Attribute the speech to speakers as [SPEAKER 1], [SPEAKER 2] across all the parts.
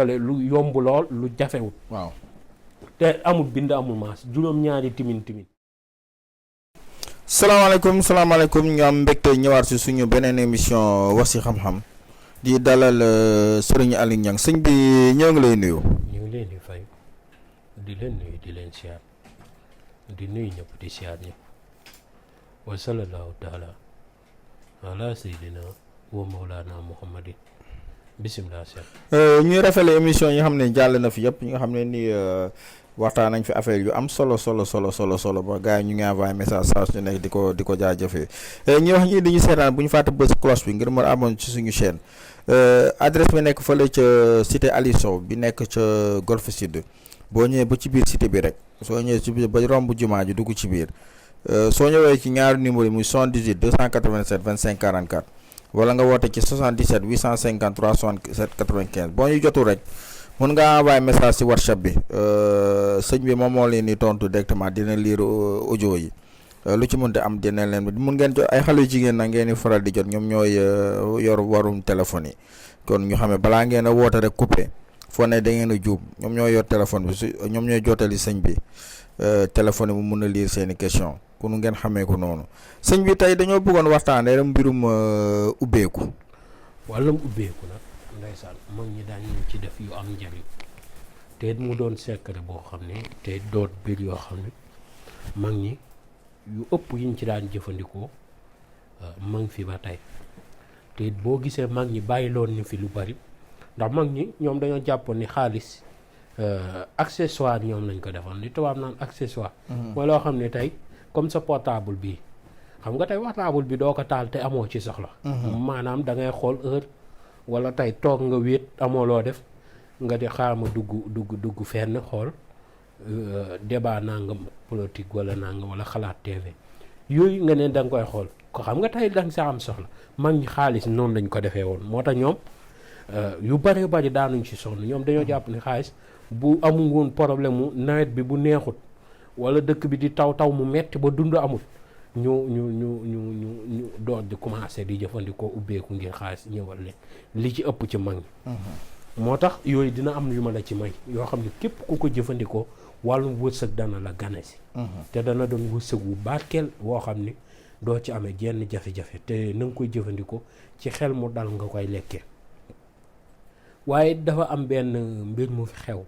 [SPEAKER 1] lu yomb lool lu jafewut
[SPEAKER 2] waaw
[SPEAKER 1] te amul bind amul maas juróom-ñaari timin
[SPEAKER 2] salaamaaleykum ñu am mbégte ñëwaat si suñu beneen émission wax si xam-xam di dalal Serigne Aliou Niang sëñ bi ñoo ngi lay nuyu.
[SPEAKER 1] ñu ngi leen di fay di leen nuyu di leen siyaar di nuyu ñëpp di siyaar ñëpp wa sallallahu taala ala sayyidina wa mawlana muhammadin bisimilah seet
[SPEAKER 2] ñuy rafetlu émission yi nga xam ne jàll na fi yëpp ñi nga xam ne ni waxtaan nañ fi affaire yu am solo ba gars yi ñu ngi envoyé message saa su nekk di ko jaajëfee ñuy wax ñi dañuy seetaan bu ñu fàtte bës cloche bi ngir mën a amoon ci suñu chaîne adresse bi nekk fële ca cité Aliou Sow bi nekk ca Golf Sud boo ñëwee ba ci biir cité bi rek soo ñëwee ci biir ba romb jumaa ji dugg ci biir soo ñëwee ci ñaari numéro yi muy 78 287 25 44 wala nga woote ci 77 853 67 95 boo ñu jotul rek mun nga envoyé message ci WhatsApp bi sëñ bi moom moo leen di tontu directement dina lire audio yi lu ci mënte am dina leen mun ngeen jot ay xale yu jigéen nag ngeen di faral di jot ñoom ñooy yor warum téléphone yi kon ñu xam ne balaa ngeen a woote rek coupé foo ne da ngeen a juub ñoom ñooy yor téléphone bi su ñoom ñooy jottali sëñ bi téléphone yi mu mun a lire seeni question ku nu ngeen xamee ko noonu sëñ bi tey dañoo bëggoon waxtaanee mbirum ubbeeku.
[SPEAKER 1] wàllum ubbeeku nag ndeysaan mag ñi daan ñu ci def yu am njariñ te mu doon secret boo xam ne te doot biir yoo xam ne mag ñi yu ëpp yiñ ci daan jëfandikoo mag fi ba tey te boo gisee mag ñi bàyyiloon ñu fi lu bari ndax mag ñi ñoom dañoo jàppoon ni xaalis accessoire ñoom lañ ko defoon li tubaab naan accessoire mooy loo xam ne tey comme sa portable bii xam nga tey portable bi doo ko taal te amoo ci soxla maanaam da ngay xool heure wala tey toog nga wéet amoo loo def nga di xaar ma dugg fenn xool débat nangam politique wala nangam wala xalaat TV yooyu nga ne da nga koy xool ko xam nga tey danga sa am soxla mag ñi xaalis noonu lañ ko defee woon moo tax ñoom yu bari bari daanuñ ci soxla ñoom dañoo jàpp ni xaalis bu amul woon problème mu nawet bi bu neexut wala dëkk bi di taw mu metti ba dund amul ñu door di commencé di jëfandikoo ubbeeku ngir xaalis ñëwal leen li ci ëpp ci mag ñi moo tax yooyu dina am yu ma la ci may yoo xam ne képp ku ko jëfandikoo wàllum wërsëg dana la gane si te dana doon wërsëg wu barkeel woo xam ni doo ci amee jenn jafe-jafe te na nga koy jëfandikoo ci xel mu dal nga koy lekkee waaye dafa am benn mbir mu fi xew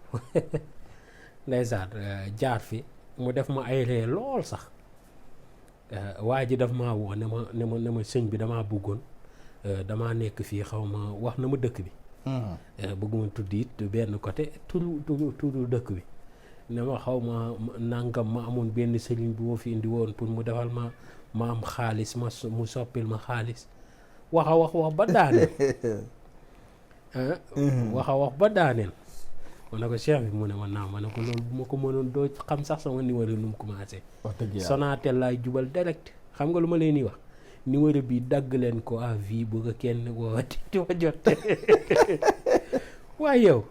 [SPEAKER 1] ndeysaan jaar fi mu def ma ay ree lool sax waa ji daf maa woo ne ma sëñ bi damaa bëggoon damaa nekk fii xaw ma wax na ma dëkk bi bëgguma tudd it benn côté turu dëkk bi ne ma xaw ma nangam ma amoon benn sëriñ bu ma fi indi woon pour mu defal ma am xaalis mu soppil ma xaalis wax ba daaneel wax ba daaneel ma ne ko cheikh bi mu ne ma naaw ma ne ko loolu bu ma ko mënoon doo xam sax sama numéro nu mu commencé Sonatel laay jubal direct xam nga lu ma leen di wax numéro bi dagg leen ko à vie bu ko kenn woowati di ma jot waaye yow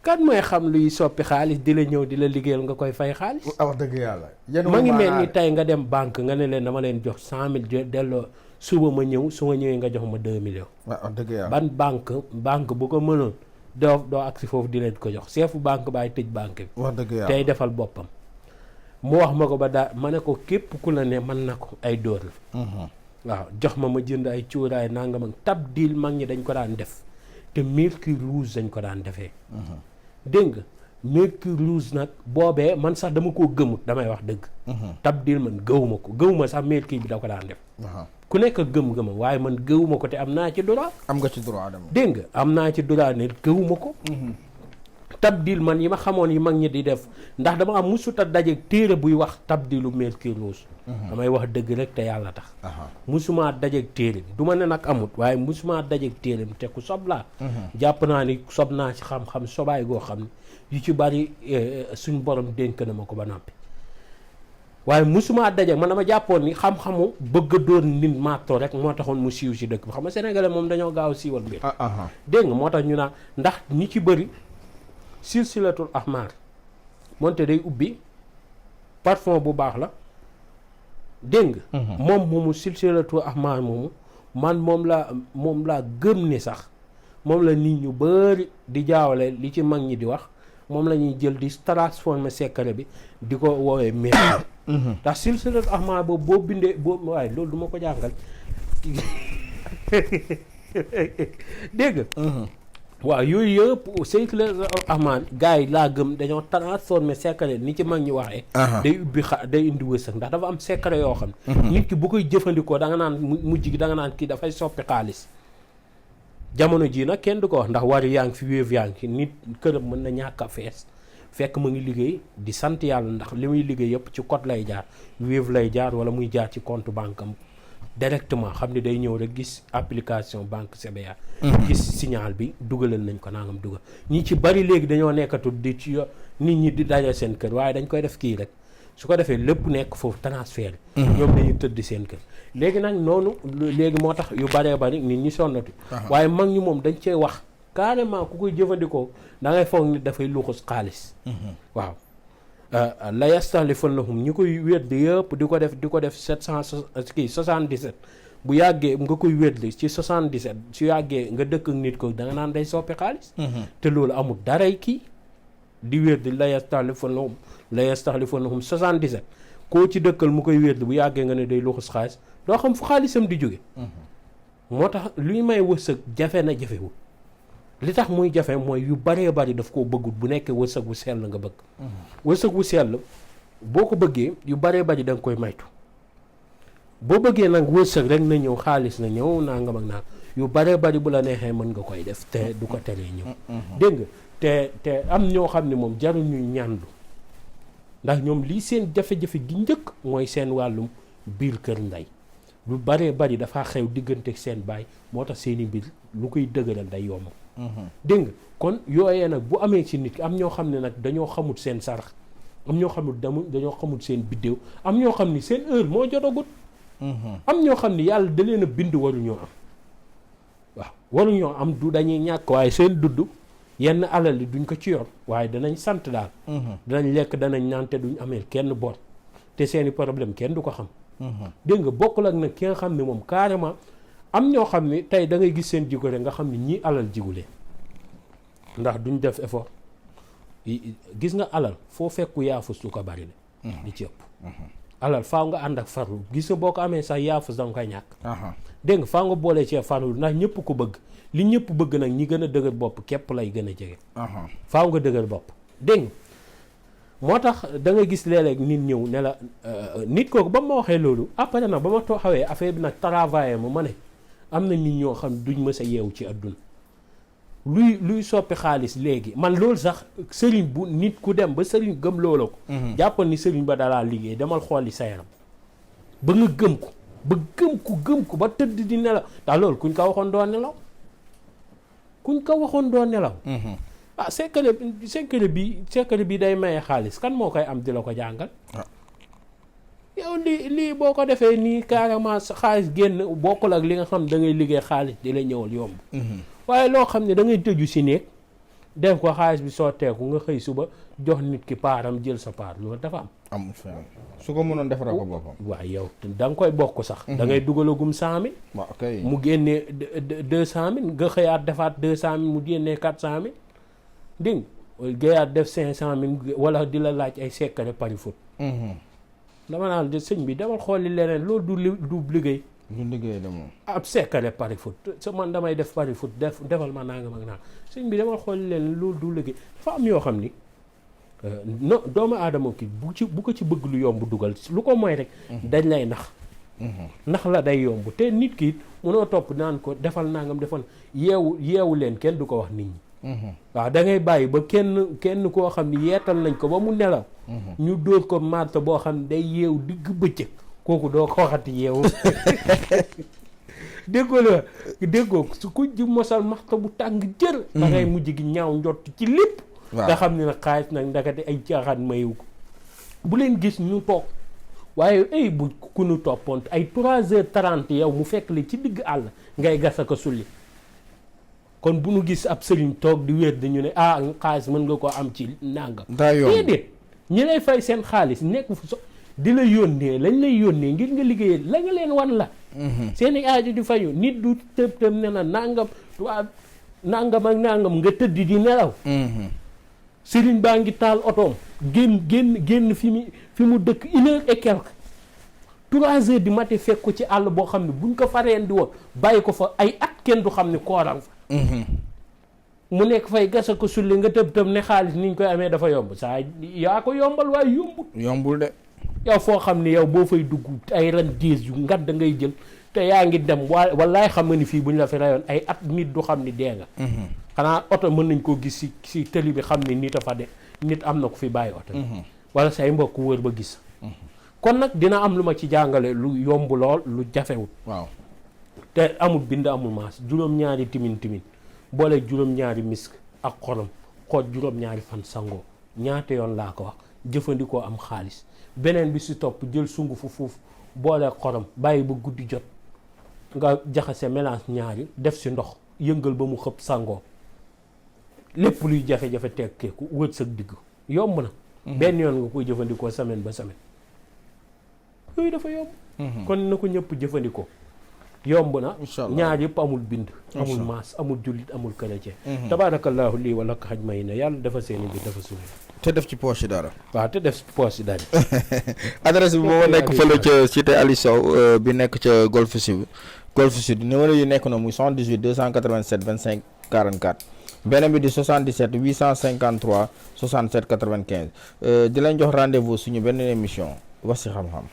[SPEAKER 1] kan mooy xam luy soppi xaalis di la ñëw di la liggéeyal nga koy fay xaalis
[SPEAKER 2] wax dëgg yàlla
[SPEAKER 1] ma ngi mel ni tey nga dem banque nga ne leen dama leen jox 100 000 delloo suba ma ñëw su ma ñëwee nga jox ma 2 millions
[SPEAKER 2] wax dëgg yàlla
[SPEAKER 1] ban banque bu ko mënoon doo agsi foofu di leen ko jox seefu banque baay tëj banque bi
[SPEAKER 2] wax dëgg yàlla
[SPEAKER 1] tey defal boppam mu wax ma ko ba daa ma ne ko képp ku la ne mën na ko ay dóor la waaw jox ma jënd ay cuuraay nangam ak tab diil mag ñi dañ ko daan def te mercure rouge dañ ko daan defee dégg nga mercure rouge nag boobee man sax dama koo gëmut damay wax dëgg tab diil man gëwuma sax mercure bi da ko daan def ku nekk gëm-gëmam waaye man gëwuma ko te am naa ci droit
[SPEAKER 2] am nga ci droit dem
[SPEAKER 1] dégg nga am naa ci droit ne gëwuma ko tabdil man yi ma xamoon yi mag ñi di def ndax dama am musuta dajeeg téere buy wax tabdilu mercure rouge damay wax dëgg rek te yàlla tax musuma dajeeg téere du ma ne nag amut waaye musuma dajeeg téere te ku sob laa jàpp naa ni sob naa ci xam-xam sobaay goo xam ne yu ci bari suñ borom dénk na ma ko ba noppi waaye musuma dajeeg man dama jàppoon ni xam-xamu bëgg a doon nit maatoo rek moo taxoon mu siiw ci dëkk bi xam nga sénégalais moom dañoo gaaw siiwal mbir dégg nga moo tax ñu naan ndax ñi ci bëri silsilatul ahmar moonte day ubbi parfum bu baax la dégg nga moom moomu silsilatul ahmar moomu man moom laa gëm ni sax moom la nit ñu bari di jaawale li ci mag ñi di wax moom la ñuy jël di transformer secret bi di ko woowee métti ndax silsilat ahmad boo bindee waaye loolu du ma ko jàngal dégg nga waaw yooyu yëpp silsilat ahmad gars yi laa gëm dañoo transformer secret ni ci mag ñi waxee day ubbi day indi wërsëg ndax dafa am secret yoo xam ne nit ki bu koy jëfandikoo da nga naan mujj gi da nga naan kii dafay soppi xaalis jamono jii nag kenn du ko wax ndax wari yaa ngi fi wéev yaa ngi fi nit këram mën na ñàkk a fees fekk mu ngi liggéey di sant yàlla ndax li muy liggéey yëpp ci code lay jaar wéev lay jaar wala muy jaar ci compte banque am directement xam ne day ñëw rek gis application banque CBA gis signal bi dugalal nañ ko nangam dugal ñi ci bari léegi dañoo nekkatul di ci nit ñi di daje seen kër waaye dañ koy def kii rek su ko defee lépp nekk foofu transfert ñoom dañuy tëdd seen kër léegi nag noonu léegi moo tax yu baree bari nit ñi sonnatu waaye mag ñi moom dañ cee wax carrément ku koy jëfandikoo da ngay foog nit dafay luxus xaalis waaw la yastahlifannahum ñi koy weddi yëpp di ko def 77 bu yàggee nga koy weddi ci 77 su yàggee nga dëkk ak nit ko da nga naan day soppi xaalis te loolu amul daray kii di weddi la yastahlifannahum 77 koo ci dëkkal mu koy weddi bu yàggee nga ne day luxus xaalis doo xam fu xaalisam di jóge moo tax luy may wërsëg jafe na jafewul li tax muy jafe mooy yu baree bari daf koo bëggut bu nekkee wërsëg wu sell nga bëgg wërsëg wu sell boo ko bëggee yu baree bari da nga koy maytu boo bëggee nag wërsëg rek na ñëw xaalis na ñëw nangam ak naa yu baree bari bu la neexee mën nga koy def te du ko teree ñëw dégg nga te am ñoo xam ne moom jarul ñuy ñàndu ndax ñoom lii seen jafe-jafe gi njëkk mooy seen wàllum biir kër ndey lu baree bari dafa xew diggante seen baay moo tax seeni mbir lu koy dëgëral day yomb dégg nga kon yooyee nag bu amee ci nit ki am ñoo xam ne nag dañoo xamut seen sarax am ñoo xamul dañoo xamul seen biddéew am ñoo xam ni seen heure moo jotagut am ñoo xam ni yàlla da leen a bind waruñoo am waaw waruñoo am du dañuy ñàkk waaye seen dudd yenn alal yi duñ ko ci yor waaye danañ sant daal danañ lekk danañ naan te duñ amee kenn bor te seeni problème kenn du ko xam dégg nga bokkul ak nag ki nga xam ne moom carrément am ñoo xam ne tey da ngay gis seen jigo rek nga xam ne ñii alal jigulee ndax duñ def effort gis nga alal foo fekku yaafus lu ko bari la di ci ëpp alal faaw nga ànd ak farlu gis nga boo ko amee sax yaafus da nga koy ñàkk dégg nga faaw nga boolee ci farlu ndax ñëpp ko bëgg li ñëpp bëgg nag ñi gën a dëgër bopp képp lay gën a jege faaw nga dëgër bopp dégg nga moo tax da nga gis léeg-léeg nit ñëw ne la nit kooku ba ma waxee loolu après nag ba ma xawee affaire bi nag travaillé ma ne am na nit ñoo xam duñ mës a yeewu ci àdduna luy soppi xaalis léegi man loolu sax sëriñ bu nit ku dem ba sëriñ gëm loola ko jàppal ni sëriñ ba dalaa liggéey demal xooli sa yaram ba nga gëm ko ba tëdd di nelaw ndax loolu kuñ ko waxoon doo nelaw ah secret bi day maye xaalis kan moo koy am di la ko jàngal yow lii boo ko defee nii carrément sa xaalis génn bokkul ak li nga xam da ngay liggéey xaalis di la ñëwal yomb waaye loo xam ne da ngay tëju si néeg def ko xaalis bi sotteeku nga xëy suba jox nit ki paaram jël sa paar loolu dafa am
[SPEAKER 2] su ko mënoon defaral ko boppam
[SPEAKER 1] waaw yow da nga koy bokk sax da ngay dugalagum 100 000 mu génnee 200 000 nga xëyaat defaat 200 000 mu génnee 400 000 dégg nga gayaat def 500 000 wala di la laaj ay secret pari foot dama naan de sëñ bi demal xooli leneen loolu du liggéey
[SPEAKER 2] de moom
[SPEAKER 1] ab secret pari foot sa man damay def pari foot defal ma nangam ak naan sëñ bi demal xooli leneen loolu du liggéey dafa am yoo xam ni non doomu aadama ki bu ko ci bëgg lu yomb dugal lu ko mooy rek dañ lay nax la day yomb te nit ki mënoo topp naan ko defal nangam defal yeewu leen kenn du ko wax nit ñi waaw da ngay bàyyi ba kenn koo xam ne yeetal nañ ko ba mu nelaw ñu dóor ko marto boo xam ne day yeewu digg bëccëg kooku doo ko waxati yeewu déggoo su ko ji mosal marto bu tàng jër da ngay mujj gi ñaaw njott ci lépp nga xam ne nag xaalis nag ndakate ay caaxaan mayu ko bu leen gis ñu toog waaye ay bu ku ñu toppoon ay 3h30 yow mu fekk li ci digg àll ngay gas ak a sulli kon bu nu gis ab sëriñ toog di wér dañu ne xaalis mën nga ko am ci nangam déedéet ñi lay fay seen xaalis nekk fu di la yónnee lañ lay yónnee ngir nga liggéeyee la nga leen wan la seen i aajo di fayu nit du tëb ne na nangam nangam ak nangam nga tëdd di nelaw sëriñ baa ngi taal otoom génn fi mu dëkk 1h et quelque 3h du matin fekk ko ci àll boo xam ne buñ ko fareen di woon bàyyi ko fa ay at kenn du xam ne koorang fa mu nekk fay gasa ko sulli nga tëb ne xaalis niñ koy amee dafa yomb saa yaa ko yombal waaye
[SPEAKER 2] yombul de
[SPEAKER 1] yow foo xam ne yow boo fay dugg ay ren diis yu ngat da ngay jël te yaa ngi dem wallaay xam nga ni fii bu ñu la fi rayoon ay at nit du xam ni dee nga xanaa oto mën nañ koo gis si tëli bi xam ni nit a fa de nit am na ko fi bàyyi oto wala say mbokk wër ba gis kon nag dina am lu ma ci jàngale lu yomb lool lu jafewut
[SPEAKER 2] waaw
[SPEAKER 1] te amul bind amul maas juróom-ñaari timin boole juróom-ñaari misk ak xorom xooj juróom-ñaari fan sangoo ñaata yoon laa ko wax jëfandikoo am xaalis beneen bi si topp jël sungufu fuuf boole xorom bàyyi ba guddi jot nga jaxase mélange ñaari def si ndox yëngal ba mu xëpp sangoo lépp luy jafe-jafe tekkeeku wët sa digg yomb na benn yoon nga koy jëfandikoo semaine ba semaine yooyu dafa yomb kon na ko ñëpp jëfandikoo yomb na ñaar yëpp amul bind amul maas amul jullit amul chrétien tabaarakallaahu lii wala ko xaj may na yàlla dafa seeni bi dafa suñu
[SPEAKER 2] te def ci poche dara
[SPEAKER 1] waaw te def ci poche dara
[SPEAKER 2] adresse bi moo nekk fële ca cité Ali Sow bi nekk ca Golf Sud numéro yi nekk na muy 78 287 25 44 beneen bi di 77 853 67 95 di leen jox rendez-vous suñu benn émission wax ci xam-xam